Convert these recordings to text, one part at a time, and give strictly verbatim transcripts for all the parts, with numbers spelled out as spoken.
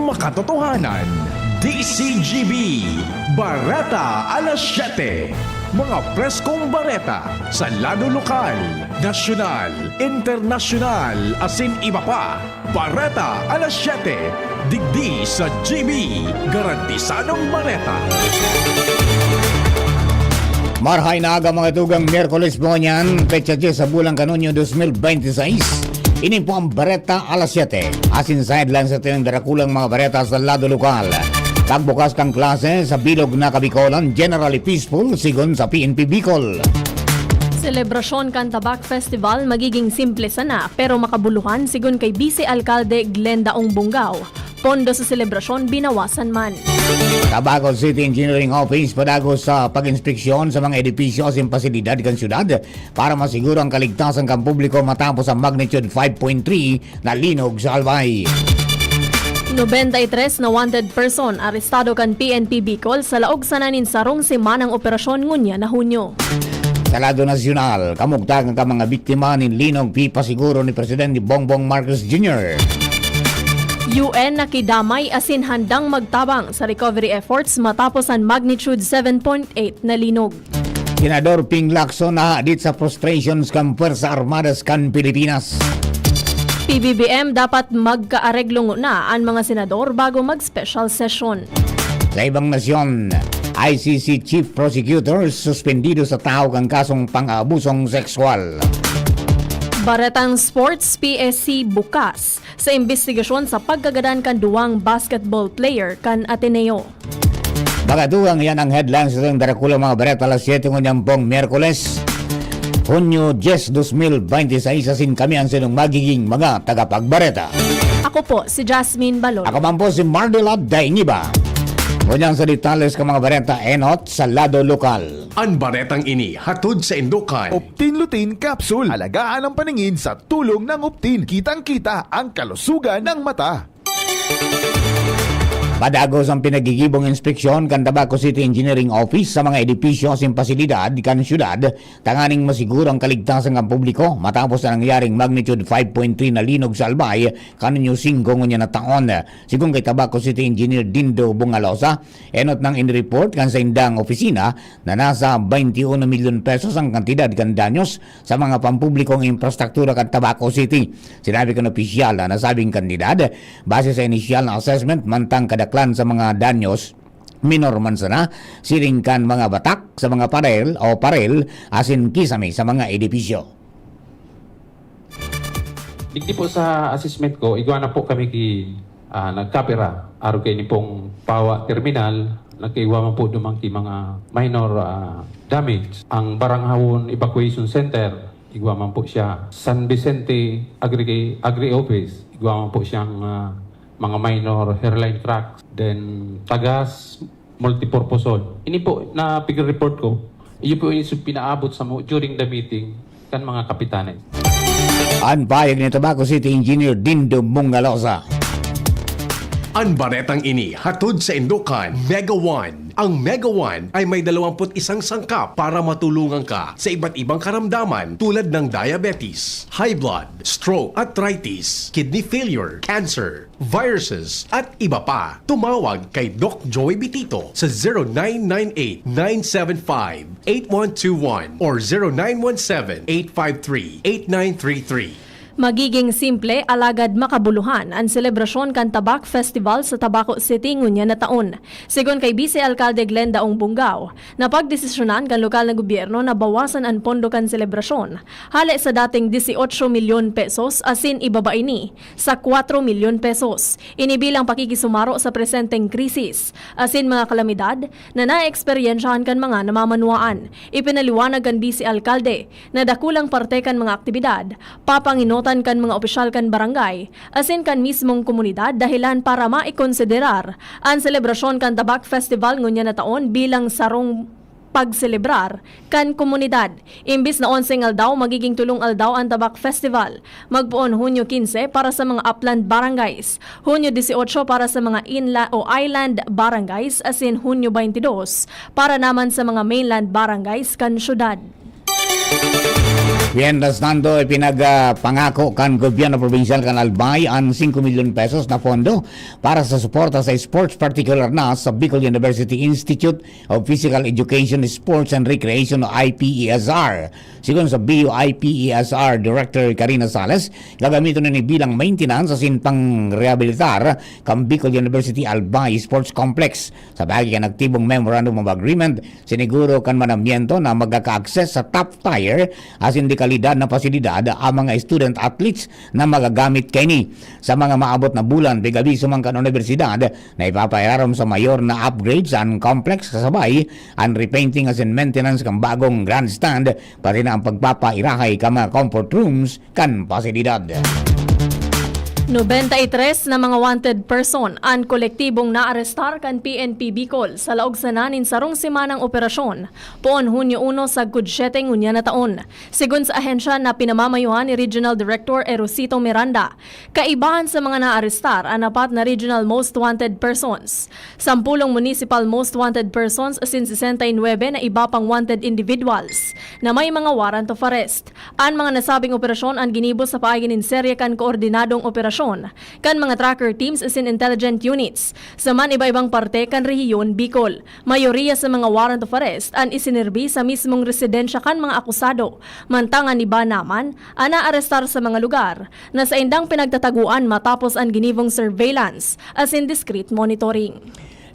Pakatotohanan, D C G B, Bareta alas siyete. Mga preskong bareta sa lado lokal, nasyonal, internasyonal, asin iba pa. Bareta alas siyete, digdi sa G B, garantisadong bareta. Marhay na aga, mga tugang, Miyerkules po niyan, petsa dyes sa bulan kan Hunyo dos mil bente seis. Ini po ang Bareta alas siyete. Asin sa headlines, ito yung darakulang mga bareta sa lado lokal. Pagbukas kan klase sa bilog na Kabikolan, generally peaceful, sigon sa P N P Bicol. Selebrasyon kan Tabak Festival magiging simple sana, pero makabuluhan, sigon kay Vice Alkalde Glenda Ongbongao. Pondo sa selebrasyon binawasan man. Tabaco City Engineering Office padagos sa pag-inspeksyon sa mga edipisyo asin pasilidad kan syudad para masiguro ang kaligtasan kan publiko matapos ang magnitude five point three na linog sa Albay. Nobenta y tres na wanted person arestado kan P N P Bicol sa laog sana nin sarong semanang operasyon ngunyan na Hunyo. Sa lado nasyonal, kamugtakan kan mga biktima nin linog pipasiguro ni Presidente Bongbong Marcos Junior. U N nakidamay asin handang magtabang sa recovery efforts matapos an magnitude seven point eight na linog. Senador Ping Lacson nahadit sa frustrations kan Puwersa Armadas kan Pilipinas. P B B M dapat magkaareglo nguna an mga senador bago mag-special session. Sa ibang nasyon, I C C Chief Prosecutor suspendido sa tahaw kan kasong pang-aabusong sexual. Baretang Sports, P S C bukas sa imbestigasyon sa pagkagadan kan duwang basketball player kan Ateneo. Mga tugang, yan ang headlines sa darakulang mga bareta alas siyete ngunyan pong Miyerkules, Hunyo dyes, dos mil bente seis, asin kami ang sinong magiging mga tagapagbareta. Ako po si Jasmine Balor. Ako man po si Mardelad Daingiba. Ngunyan sa detalles kan mga bareta, enot sa lado lokal. An baretang ini hatod sa Indokan. Optin Lutein Capsule. Alagaan ang paningin sa tulong ng Optin. Kitang-kita ang kalusugan ng mata. Padagos ang pinagigibong inspeksyon kan Tabaco City Engineering Office sa mga edipisyo asin pasilidad kan syudad tanganing masiguro ang kaligtasan kan publiko matapos na nangyaring magnitude five point three na linog sa Albay kan Hunyo singko ngunyan na taon. Sigon kay Tabaco City Engineer Dindo Bungalosa, enot nang in-report kan saindang opisina na nasa baynte uno milyon pesos ang kantidad kan danyos sa mga pampublikong infrastruktura kan Tabaco City. Sinabi kan opisyal na nasabing kantidad, base sa inisyal na assessment, mantang kadaklan sa mga danyos, minor man sana, siring kan mga batak sa mga parel o parel, asin kisame sa mga edipisyo. Digdi po sa assessment ko, igwa na po kami ki, ah, nagkapira. Arog kaini pong Pawa Terminal, nagkaigwa man po duman ki mga minor, ah, damage. Ang Baranghawon Evacuation Center, igwa man po siya. San Vicente Agri, Agri Office, igwa man po siyang, ah, mga minor hairline cracks. Then, Tagas, multipurpose hall. Ini po na pig-report ko, iyo po ini su-, pinaabot sa mo during the meeting kan mga kapitanes. An pahayag ni Tabaco City Engineer Dindo Mungalosa. An baretang ini hatod sa Indokan, Mega One. Ang Mega One ay may dalawampu't isang sangkap para matulungan ka sa iba't ibang karamdaman tulad ng diabetes, high blood, stroke, arthritis, kidney failure, cancer, viruses, at iba pa. Tumawag kay Doc Joey Bitito sa zero nine nine eight, nine seven five, eight one two one or zero nine one seven, eight five three, eight nine three three. Magiging simple, alagad makabuluhan an selebrasyon kan Tabak Festival sa Tabaco City ngunyan na taon. Sigon kay Vice Alcalde Glenda Ong Bungao, napagdesisyonan kan lokal na gobyerno na bawasan an pondo kan selebrasyon, hale sa dating dieciocho milyon pesos asin ibaba ini sa kwatro milyon pesos. Ini bilang pakikisumaro sa presenteng krisis asin mga kalamidad na naeksperyensyahan kan mga namamanwaan. Ipinaliwanag kan Vice Alcalde na dakulang parte kan mga aktibidad, papangenotan kan mga opisyal kan barangay asin kan mismong komunidad dahelan para maikonsiderar an selebrasyon kan Tabak Festival ngunyan na taon bilang sarong pagselebrar kan komunidad. Imbis na onseng aldaw, magiging tolong aldaw an Tabak Festival. Magpoon Hunyo quince para sa mga upland barangays, Hunyo dieciocho para sa mga inla-, o island barangays, asin Hunyo twenty-dos para naman sa mga mainland barangays kan syudad. Mientras tanto, ipinagpangako kan gobyerno probinsyal kan Albay an singko milyon pesos na pondo para sa suporta sa sports, partikular na sa Bicol University Institute of Physical Education, Sports and Recreation o I P E S R. Sigon sa B U I P E S R Director Karina Sales, gagamiton ini bilang maintenance asin pang-rehabilitar kan Bicol University Albay Sports Complex. Sa paagi kan aktibong Memorandum of Agreement, siniguro kan manamiento na magkaka-access sa top tier asin de kalidad na pasilidad ang mga student athletes na magagamit kaini. Sa mga maabot na bulan, pig-abiso man kan unibersidad na ipapairarom sa mayor na upgrade sa complex, kasabay an repainting asin maintenance kan bagong grandstand, pati na ang pagpapairahay kan mga comfort rooms kan pasilidad. Nobenta y tres na mga wanted person an kolektibong naarestar kan P N P Bicol sa laog sana nin sarong semanang operasyon, poon Hunyo uno sagkod siyete ngunyan na taon. Sigon sa ahensya na pinamamayohan ni Regional Director Erosito Miranda, kaibahan sa mga naarestar an apat na regional most wanted persons. Sampulong municipal most wanted persons asin sesenta y nuebe na iba pang wanted individuals na may mga warrant of arrest. An mga nasabing operasyon an ginibo sa paagi nin serye kan koordinadong operasyon kan mga tracker teams asin intelligent units sa man iba-ibang parte kan rehiyon Bicol. Mayoriya sa mga warrant of arrest an isinirbi sa mismong residensya kan mga akusado, mantang an iba naman an naarestar sa mga lugar na saindang pinagtataguan matapos an ginibong surveillance asin discreet monitoring.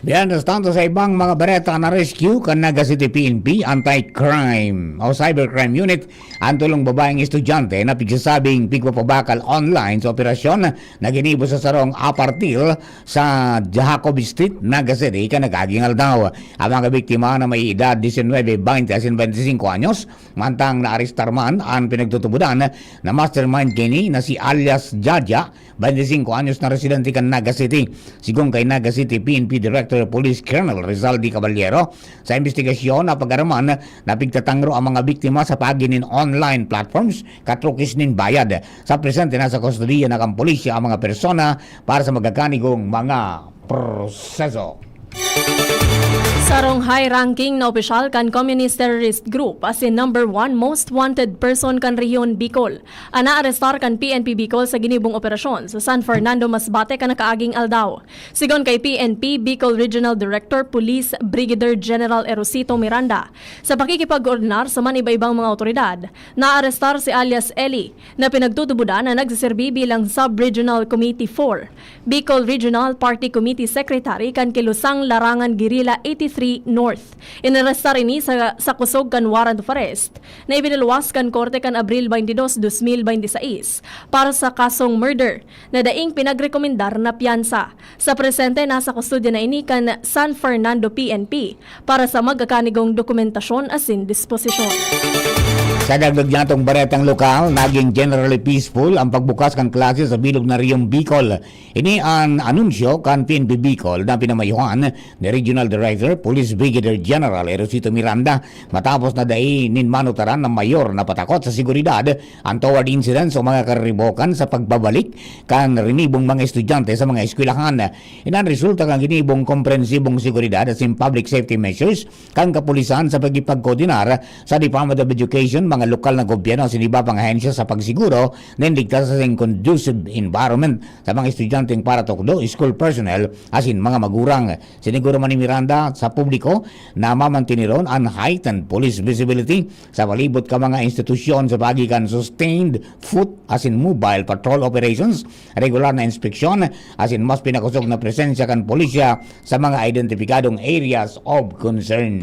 Mientras tanto, sa ibang mga bareta, na-rescue kan Naga City P N P Anti-Crime o Cybercrime Unit an tolong babaeng estudyante na pigsasabing pigpapabakal online sa operasyon na ginibo sa sarong apartil sa Jacob Street, Naga City, kan nag-aging aldaw. Ang mga biktima na may edad disinwebe, baynte asin baynte singko anyos, mantang naarestar man an pinagtutubodan na mastermind kini na si alias Jaja, baynte singko anyos na residente kan Naga City. Sigon kay Naga City P N P Director Police Colonel Rizal D. Caballero, sa imbestigasyon na pag-araman na pigtatangro ang mga biktima sa paagi nin online platforms katrukis nin bayad. Sa presente, nasa kustodiya na kan pulisya ang mga persona para sa magakanigong mga proseso. Sarong high-ranking na opisyal kan Communist Terrorist Group asin number one most wanted person kan rehiyon Bicol an naarestar kan P N P Bicol sa ginibong operasyon sa San Fernando, Masbate, kan nakaaging aldaw. Sigon kay P N P Bicol Regional Director Police Brigadier General Erosito Miranda, sa pakikipag-koordinar sa man iba-ibang mga awtoridad, naarestar si alias Eli, na pinagtutubodan na nagsiserbi bilang Sub-Regional Committee four, Bicol Regional Party Committee Secretary kan Kilusang Larangan Guerrilla eighty-three North. Inarestar ini sa, sa kusog kan warrant of arrest na ipinaluwas kan korte kan Abril twenty-dos, dos mil binte y seis para sa kasong murder na daing pinagrekomendar na piyansa. Sa presente, nasa kustodya na ini kan San Fernando P N P para sa magakanigong dokumentasyon asin disposisyon. Sa dagdag niyatong baretang lokal, naging generally peaceful ang pagbukas kan klase sa bilog na rehiyong Bicol. Ini an anunsyo kan P N P Bicol na pinamayuhan ni Regional Director Police Brigadier General Erosito Miranda, matapos na dai nin manutaran na mayor na patakot sa seguridad an toward incidents o mga kariribokan sa pagbabalik kan rinibong mga estudyante sa mga eskwelahan. Inan resulta kan ginibong komprehensibong seguridad asin public safety measures kan kapulisan sa pakikipagkoordinar sa Department of Education, mga lokal na gobyerno asin iba pang ahensya sa pagsiguro nin ligtas asin conducive environment sa mga estudyanteng paratukdo, school personnel asin mga magurang. Siniguro man ni Miranda sa publiko na mamantiniron an heightened police visibility sa palibot kan mga institusyon sa paagi kan sustained foot asin mobile patrol operations, regular na inspeksyon, asin mas pinakosog na presensya kan pulisya sa mga identipikadong areas of concern.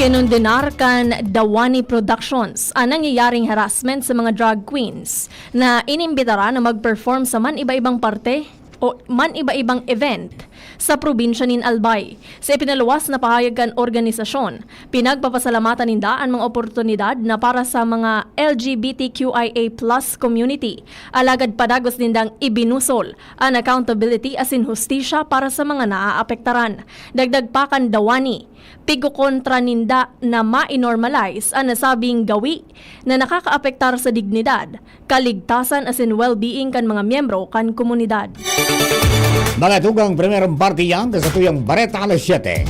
Kinondenar kan Dawani Productions an nangyayaring harassment sa mga drag queens na inimbitaran na mag-perform sa man iba-ibang parte o man iba-ibang event sa probinsya nin Albay. Sa ipinaluwas na pahayag kan organisasyon, pinagpapasalamatan ninda an mga oportunidad na para sa mga L G B T Q I A plus community, alagad padagos nindang ibinusol an accountability asin hustisya para sa mga naaapektaran. Dagdag pa kan Dawani, pigkokontra ninda na ma-normalize an nasabing gawi na nakakaapektar sa dignidad, kaligtasan asin well-being kan mga miyembro kan komunidad. Mga tugang, primerong parte yan sa tuyang Bareta Alas Siyete.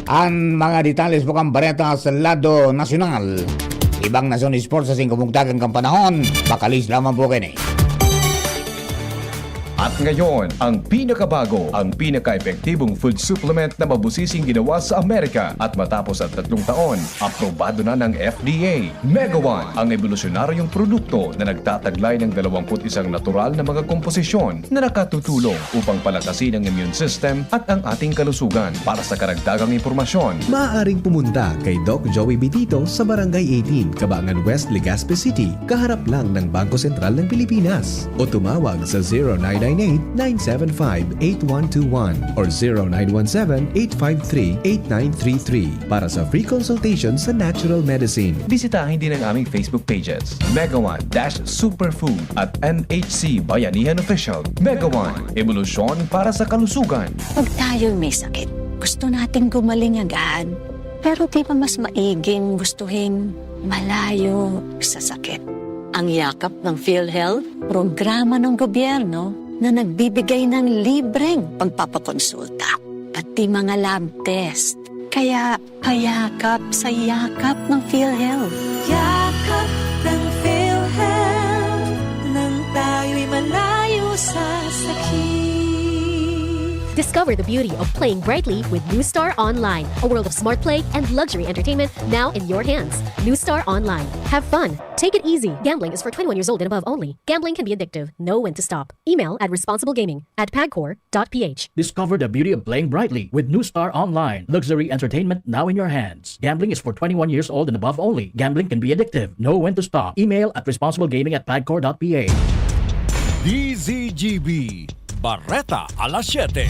An mga detalye sa bukang bareta sa lado nasyonal. Ibang nasyon sports sa singko mugtakan kan panahon, pakalis lamang po kini. At ngayon, ang pinakabago, ang pinaka-epektibong food supplement na mabusising ginawa sa Amerika. At matapos ang tatlong taon, aprobado na ng F D A. Mega One, ang ebolusyonaryong produkto na nagtataglay ng dalawampu't isang natural na mga komposisyon na nakatutulong upang palakasin ang immune system at ang ating kalusugan. Para sa karagdagang impormasyon, maaaring pumunta kay Doc Joey Bitito sa Barangay eighteen, Cabangan West, Legazpi City, kaharap lang ng Bangko Sentral ng Pilipinas. O tumawag sa zero nine nine eight, nine seven five, eight one two one or zero nine one seven, eight five three, eight nine three three para sa free consultation sa natural medicine. Bisitahin din ang aming Facebook pages, Mega One dash Superfood at M H C Bayanihan Official. Mega One, ebolusyon para sa kalusugan. Pag tayo'y may sakit, gusto nating gumaling agad. Pero di ba mas maiging gustuhin malayo sa sakit? Ang yakap ng PhilHealth, programa ng gobyerno na nagbibigay ng libreng pagpapakonsulta, pati mga lab test. Kaya payakap sa yakap ng PhilHealth. Yakap ng PhilHealth, nang tayo'y malayo sa sakit. Discover the beauty of playing brightly with New Star Online, a world of smart play and luxury entertainment now in your hands. New Star Online. Have fun. Take it easy. Gambling is for twenty-one years old and above only. Gambling can be addictive. Know when to stop. Email at responsiblegaming at pagcor dot p h. Discover the beauty of playing brightly with New Star Online. Luxury entertainment now in your hands. Gambling is for twenty-one years old and above only. Gambling can be addictive. Know when to stop. Email at responsiblegaming at pagcor dot p h. D Z G B, Bareta alas siyete.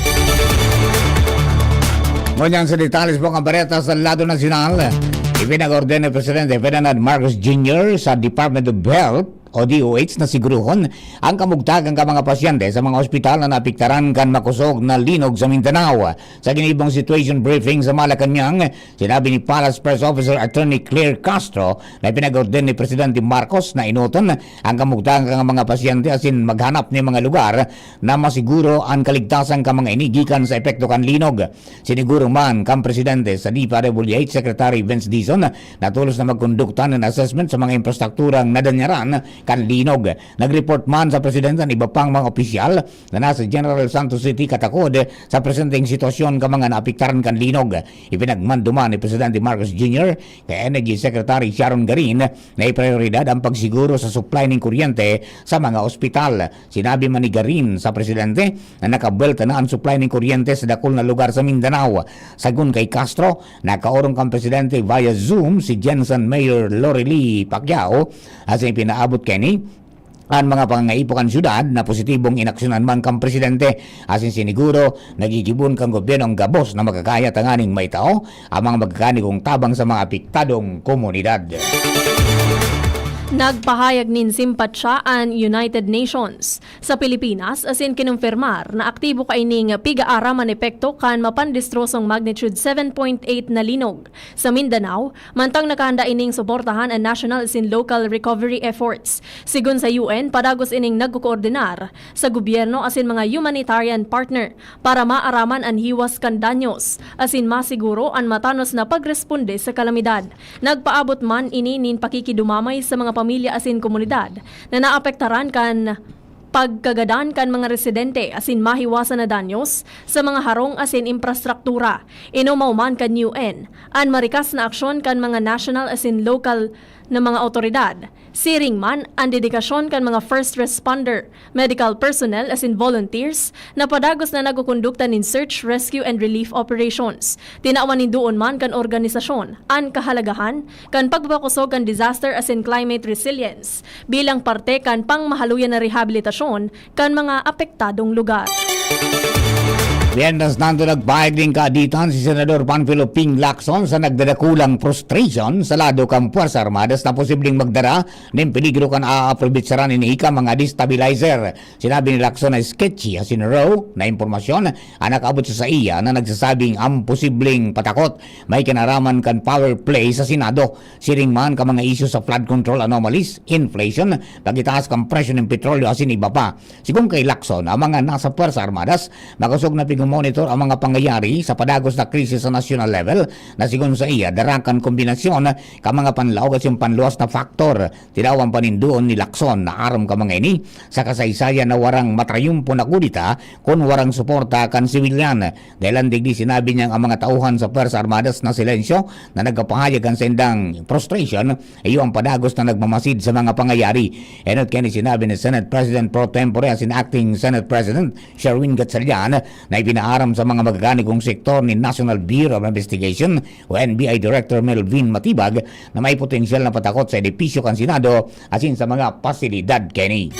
Ngunyan sa detalye sa mga bareta sa lado nasyonal, ipinag-order ni Presidente Ferdinand Marcos Junior sa Department of Health o D O H na siguruhon ang kamugtakan kan mga pasyente sa mga ospital na naapektaran kan makosog na linog sa Mindanao. Sa ginibong situation briefing sa Malacañang, sinabi ni Palace Press Officer Attorney Claire Castro na ipinag-order ni Presidente Marcos na enoton ang kamugtakan kan mga pasyente asin maghanap nin mga lugar na masiguro an kaligtasan kan mga ini gikan sa epekto kan linog. Siniguro man kan presidente sa D P W H Secretary Vince Dizon na tolos na magkondukta nin assessment sa mga infrastrukturang nadanyaran kan linog. Nag-report man sa presidente an iba pang mga opisyal na nasa General Santos City katakod sa presenteng sitwasyon kan mga naapektaran kan linog. Ipinagmando man ni Presidente Marcos Junior kay Energy Secretary Sharon Garin na iprioridad ang pagsiguro sa supply nin kuryente sa mga ospital. Sinabi man ni Garin sa presidente na nakabuwelta na an supply nin kuryente sa dakul na lugar sa Mindanao. Sagon kay Castro, nakaorong kan presidente via Zoom si Gensan Mayor Lorelie Pacquiao asin ipinaabot kaini an mga pangangaipo kan syudad na positibong inaksyonan man kan presidente asin siniguro nagigibon kan gobyerno an gabos na makakaya tanganing maitao ang mga magkakanigong tabang sa mga apektadong komunidad. Nagpahayag nin simpatsya an United Nations sa Pilipinas asin kinumpirmar na aktibo kaining pig-aaram an epekto kan mapandestrosong magnitude seven point eight na linog sa Mindanao, mantang nakahanda ining suportahan an national asin local recovery efforts. Sigon sa U N, padagos ining nagkokoordinar sa gobyerno asin mga humanitarian partner para maaraman an hiwas kan danyos asin masiguro an matanos na pagresponde sa kalamidad. Nagpaabot man ini nin pakikidumamay sa mga pamilya asin komunidad na naapektaran kan pagkagadan kan mga residente asin mahiwasan na danyos sa mga harong asin infrastruktura. Inomaw man kan U N an marikas na aksyon kan mga national asin local na mga awtoridad. Siring man an dedikasyon kan mga first responder, medical personnel asin volunteers na padagos na nagkukondukta nin search, rescue and relief operations. Tinawan nin duon man kan organisasyon an kahalagahan kan pagpapakosog kan disaster asin climate resilience bilang parte kan pangmahaluyan na rehabilitasyon kan mga apektadong lugar. Mientras tanto, nagpahayag nin kaaditan si Senador Panfilo Ping Lacson sa nagdadakulang frustration sa lado kan Puwersa Armadas na posibleng magdara nin peligro kan aaprobetsaran ini kan mga destabilizer. Sinabi ni Lacson na sketchy asin raw na impormasyon ang nakaabot sa saiya na nagsasabing ang posibleng patakot may kinaraman kan power play sa Senado. Siring man kan mga isyu sa flood control anomalies, inflation, pagitaas kan presyo nin petrolyo asin iba pa. Sigon kay Lacson, ang mga nasa Puwersa Armadas makosog na monitor ang mga pangyayari sa padagos na krisis sa national level na sigon sa iya, dara kan kombinasyon kan mga panlaog asin panluwas na faktor. Tinawan panindoon ni Lacson na aram ka mga ini sa kasaysayan na warang matrayumpo na kudeta kun warang suporta kan sibilyan. Dahilan digdi sinabi niyang ang mga tauhan sa Pwersa Armadas na silensyo na nagkapahayag kan saindang frustration, iyo ang padagos na nagmamasid sa mga pangyayari. Enot kaya ni sinabi ni Senate President Pro Tempore asin Acting Senate President Sherwin Gatchalian na ipinaaram sa mga magaganigong sektor ni National Bureau of Investigation o N B I Director Melvin Matibag na may potensyal na patakot sa edipisyo kan Senado asin sa mga pasilidad kini.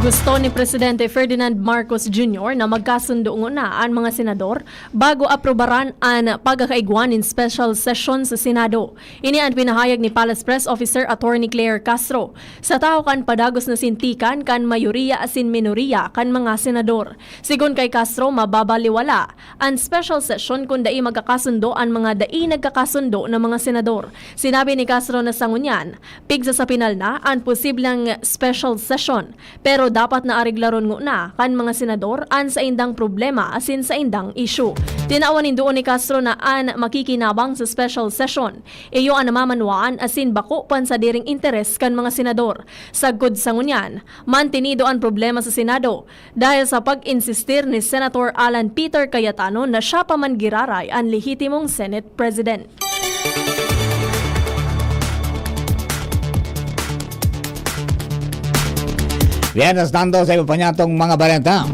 Gusto ni Presidente Ferdinand Marcos Junior na magkasundo nguna an mga senador bago aprobaran an pagkakaigwa nin special session sa Senado. Ini an pinahayag ni Palace Press Officer Attorney Claire Castro. Sa tahaw kan padagos na sintikan kan mayoriya asin minoriya kan mga senador. Sigon kay Castro, mababaliwala an special session kun dai magkakasundo an mga dai nagkakasundo na mga senador. Sinabi ni Castro na sa ngunyan, pigsa sa pinal na an posibleng special session, pero dapat na areglaron nguna kan mga senador an saindang problema asin saindang isyu. Tinawan nin duon ni Castro na an makikinabang sa special session iyo an namamanwaan asin bako pansadiring interes kan mga senador. Sagkod sa ngunyan, mantinido an problema sa Senado dahil sa pag-insistir ni Senator Alan Peter Cayetano na siya pa man giraray an lehitimong Senate President. Mientras tanto, sa iba pa niyatong mga baleta,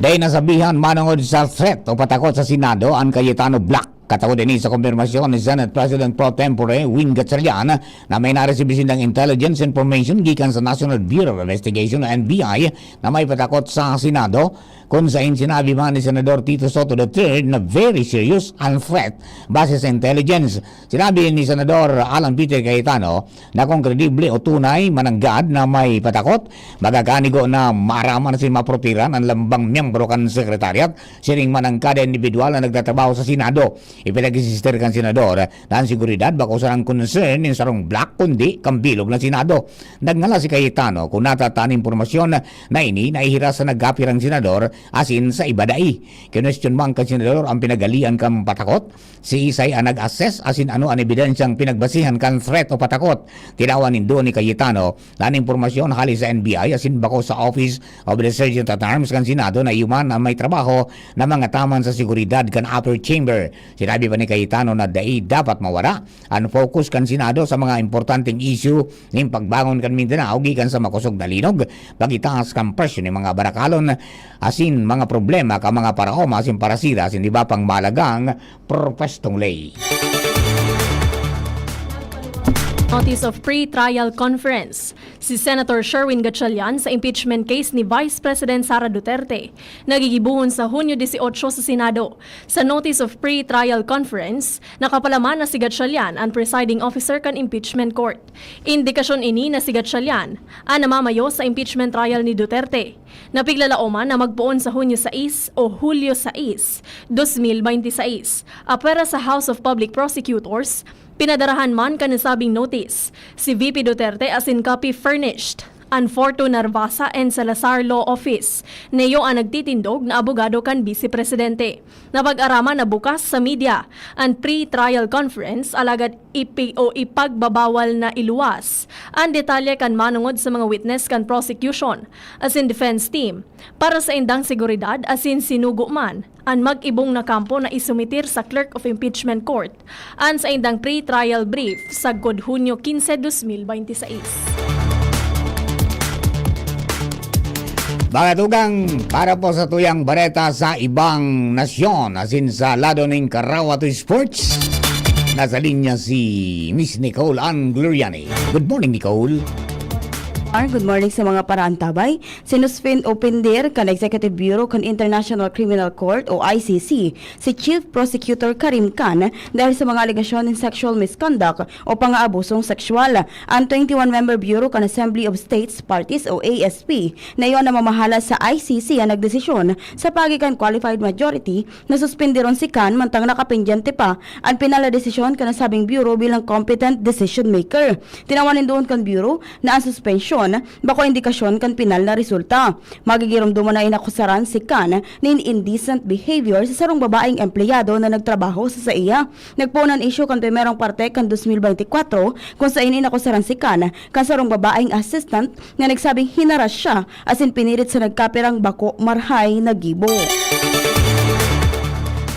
dai nasabihan manongod sa threat o patakot sa Senado an Cayetano Bloc. Katawod ini sa kumpirmasyon ni Senate President Pro Tempore Win Gatchalian na may naresibi sindang intelligence information gikan sa National Bureau of Investigation o N B I na may patakot sa Senado, kun sain sinabi man ni Senador Tito Soto the third na very serious and threat base sa intelligence. Sinabi ni Senador Alan Peter Cayetano na kung kredible o tunay mananggad na may patakot, magakanigo na maaraman asin maprotehiran an lambang miyembro kan Secretariat siring man an kada individual na nagtatrabaho sa Senado. Ipinag-insister kan senador na an seguridad bako sarang concern nin sarong bloc kundi kan bilog na Senado. Nagngalas si Cayetano kun natata an impormasyon na ini na ihiras sa nagkapirang senador asin sa iba dai. Kinwestiyon man kan senador an pinagalian kan patakot, siisay an nag-assess asin ano an ebidensyang pinagbasihan kan threat o patakot. Tinawan nin duon ni Cayetano na an impormasyon hale sa N B I asin bako sa Office of the Sergeant at Arms kan Senado na iyo man an may trabaho na mangataman sa seguridad kan upper chamber. Sinabi pa ni Cayetano na dai dapat mawara an focus kan Senado sa mga importanteng isyu nin pagbangon kan Mindanao gikan sa makosog na linog, pagitaas kan presyo nin mga barakalon, asin mga problema kan mga paraoma asin parasira asin iba pang mahalagang propwestong ley. Notice of Pre-Trial Conference si Senator Sherwin Gatchalian sa impeachment case ni Vice President Sara Duterte, na gigibohon sa Hunyo dieciocho sa Senado. Sa Notice of Pre-Trial Conference, nakapalaman na si Gatchalian an presiding officer kan impeachment court. Indikasyon ini na si Gatchalian an namamayo sa impeachment trial ni Duterte, na piglalaoman na magpoon sa Hunyo sais o Hulyo sais, dos mil benti sais. Apwera sa House of Public Prosecutors, pinadarahan man kan nasabing notice si V P Duterte asin copy furnished an Fortune Narvasa and Salazar Law Office, na iyo an nagtitindog na abogado kan Bise Presidente. Napag-araman na bukas sa media an pre-trial conference, alagad ipi o ipagbabawal na iluwas an detalye kan manongod sa mga witness kan prosecution asin defense team para sa indang seguridad asin sinugo man an mag-ibong na kampo na isumitir sa Clerk of Impeachment Court an saindang pre-trial brief sagkod Hunyo quince, dos mil benti sais. Mga tugang, para po sa tuyang bareta sa ibang nasyon, asin sa lado ning Karawa to Sports, nasa linya si Miss Nicole Ann Gloriani. Good morning, Nicole. Ar, good morning sa mga paraantabay. Sinuspend o pindir kan Executive Bureau kan International Criminal Court o I C C si Chief Prosecutor Karim Khan dahil sa mga alegasyon nin sexual misconduct o pangaabusong sexual. An twenty-one member bureau kan Assembly of States Parties o A S P na iyo an namamahala sa I C C an nagdesisyon sa paagi kan qualified majority na suspenderon si Khan mantang nakapendyente pa an pinal na desisyon kan nasabing bureau bilang competent decision maker. Tinawan nin duon kan bureau na an suspensyon bako indikasyon kan pinal na resulta. Magigiromdoman na inakusaran si Khan nin indecent behavior sa sarong babaeng empleyado na nagtrabaho sa saiya. Nagpoon an isyu kan primerong parte kan dos mil bente kwatro, kung sain inakusaran si Khan kan sarong babaeng assistant na nagsabing hinaras siya asin pinilit sa nagkapirang bako marahay na gibo.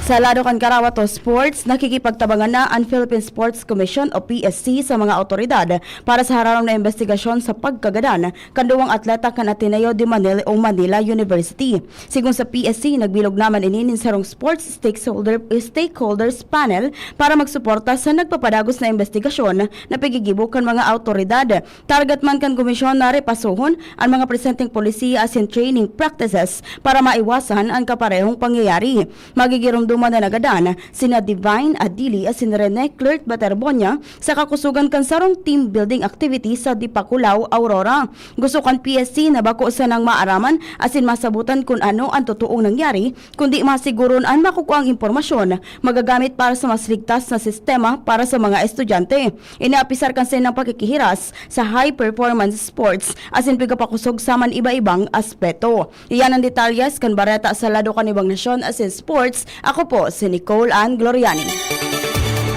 Sa lado kan Karawato Sports, nakikipagtabangan na an Philippine Sports Commission o P S C sa mga awtoridad para sa hararom na imbestigasyon sa pagkagadan kan duwang atleta kan Ateneo de Manila o Manila University. Sigon sa P S C, nagbilog naman ini nin sarong sports stakeholder, stakeholders panel para magsuporta sa nagpapadagos na imbestigasyon na pigigibo kan mga awtoridad. Target man kan komisyon na repasohon an mga presenteng polisiya asin training practices para maiwasan an kaparehong pangyayari. Magigiromdoman na nagadan sina Divine Adili asin Rene Clerk Baterbonia sa kakusogan kan sarong team building activity sa Dipaculao, Aurora. Gusto kan P S C na bako sanang maaraman asin masabotan kun ano an totoong nangyari, kundi masiguron an makukuang impormasyon magagamit para sa mas ligtas na sistema para sa mga estudyante. Ini apisar kan saindang pakikihiras sa high performance sports asin pigapakosog sa man iba-ibang aspeto. Iyan an detalyes kan bareta sa lado kan ibang nasyon asin sports. Ako po si Nicole Ann Gloriani.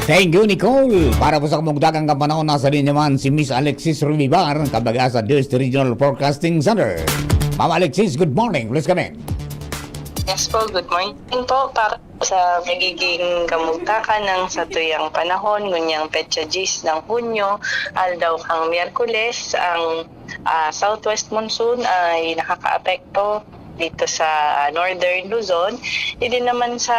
Thank you, Nicole. Para po sa kamugdagang kapanahon, nasa linya man si Miss Alexis Rubibar, kabag-asa District Regional Forecasting Center. Ma'am Alexis, good morning. Please come in. Yes po, good morning po. Para sa magiging kamugtakan ng satuyang panahon, ngunyang petsa diyes ng Hunyo, aldaw kang Miyerkules, ang ah, southwest monsoon ay nakakaapekto dito sa Northern Luzon. Hindi naman sa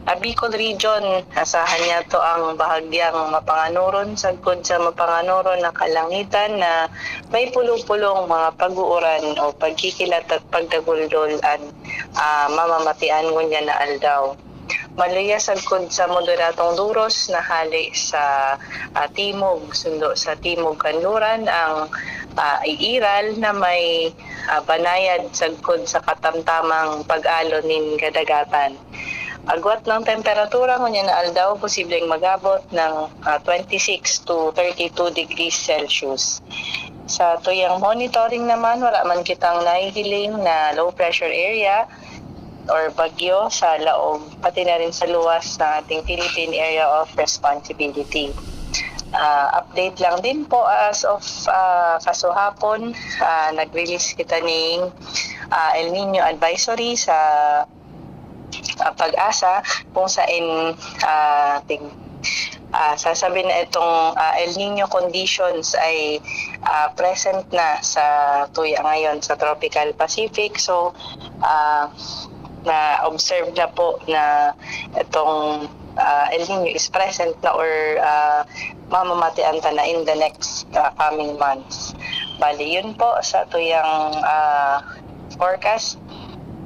ah, Bicol Region, asahan niya to ang bahagyang mapanganoron sagkod sa mapanganoron na kalangitan na may pulo-pulong mga pag-uuran o pagkikilat at pagdaguldol an ah, mamamatian ngunyan na aldaw. Maluya sagkod sa moderadong duros na hale sa ah, timog, sundo sa timog kanluran ang ah, iiral na may ah, banayad sagkod sa katamtamang pag-alo nin kadagatan. Agwat ng temperatura ngunyan na aldaw posibleng magabot ng ah, twenty-six to thirty-two degrees Celsius. Sa tuyang monitoring naman, wala man kitang nahihiling na low pressure area or bagyo sa laog, pati na rin sa luwas ng ating Philippine Area of Responsibility. Ah, update lang din po, as of ah, kasuhapon, ah, nag-release kita ning ah, El Nino Advisory sa ah, PAGASA, kung sain ah, tig- ah, sasabi na itong ah, El Nino conditions ay ah, present na sa tuya ngayon sa Tropical Pacific. So, ah, na-observe na po na itong ah, El Nino is present na or ah, mamamatian ta na in the next ah, coming months. Bali, yun po sa tuyang ah, forecast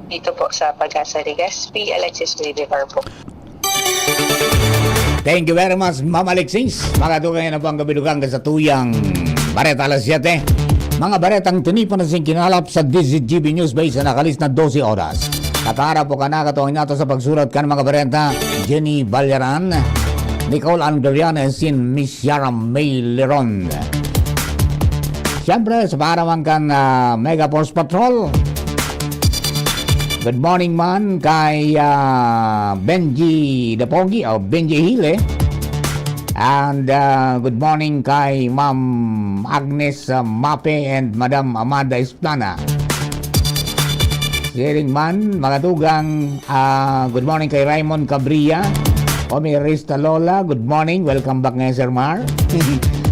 dito po sa PAGASA Legazpi. Alexis Bolivar po. Thank you very much, Ma'am Alexis. Mga dugang, yan na po ang kabilugan sa tuyang Bareta Alas Siyete. Mga baretang tinipon na singkinalap sa D Z G B News Base na nakalis na dose oras. Katara po ka na, katuwang nato sa pagsurat kan mga bareta, Jenny Balyaran, Nicole Angariana, sin Miss Yara May Leron. Siyempre, sa paraman kan ah, Mega Force Patrol. Good morning man kay ah, Benji Dapogi o Benji Hile. And ah, good morning kay Ma'am Agnes ah, Mape and Madam Amanda Esplana. Siring man, mga dugang, ah, good morning kay Raymond Cabria. Omi Rista Lola, good morning. Welcome back ngayon, Sir Mar.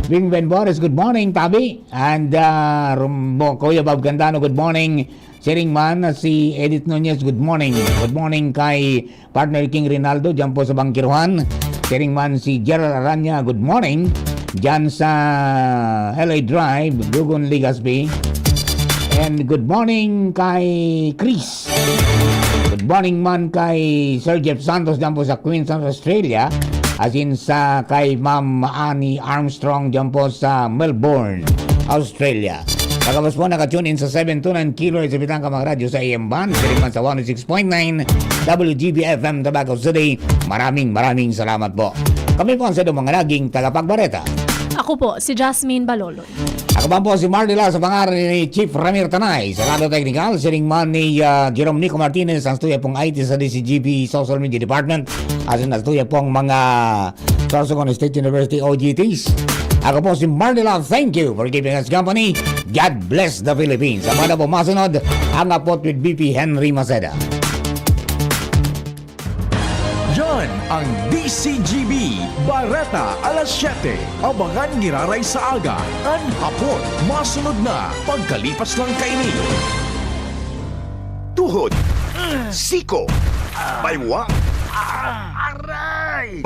Bing Ben Boris, good morning, Tabi. And uh, Rumbo, Kuya Bob Candano, good morning. Siring man, si Edith Nunez, good morning. Good morning kay Partner King Rinaldo, dyan po sa Bangkiruhan. Siring man si Gerald Aranya, good morning. Dyan sa L A Drive, Dugon, Legazpi. And good morning kay Chris. Good morning man kay Sir Jeff Santos dyan po sa Queensland, Australia. As in sa kay Ma'am Annie Armstrong dyan po sa Melbourne, Australia. Pagkabos po, naka-tune in sa seven two nine kilohertz sa Bitang Kamang Radyo sa A M band, siring man sa one oh six point nine W G B F M Tabaco City. Maraming, maraming salamat po. Kami po ang sa mga naging tagapagbareta. Ako po, si Jasmine Balolon. Ako man po si Marnila sa pangaran ni Chief Ramir Tanay. Sa lado teknikal, siring man ni ah, Jerome Nico Martinez, ang studio pong I T sa D C G B Social Media Department. At sa studio pong mga Sorsogon State University O G Ts. Ako po si Marnila. Thank you for keeping us company. God bless the Philippines. Ang mga po masunod, ang apot with B P Henry Maceda. Yan ang D C G B Bareta alas siyete. Abangan giraray sa aga, an hapon. Masunod na pagkalipas lang kaini. Tuhod, siko, baywa, aray!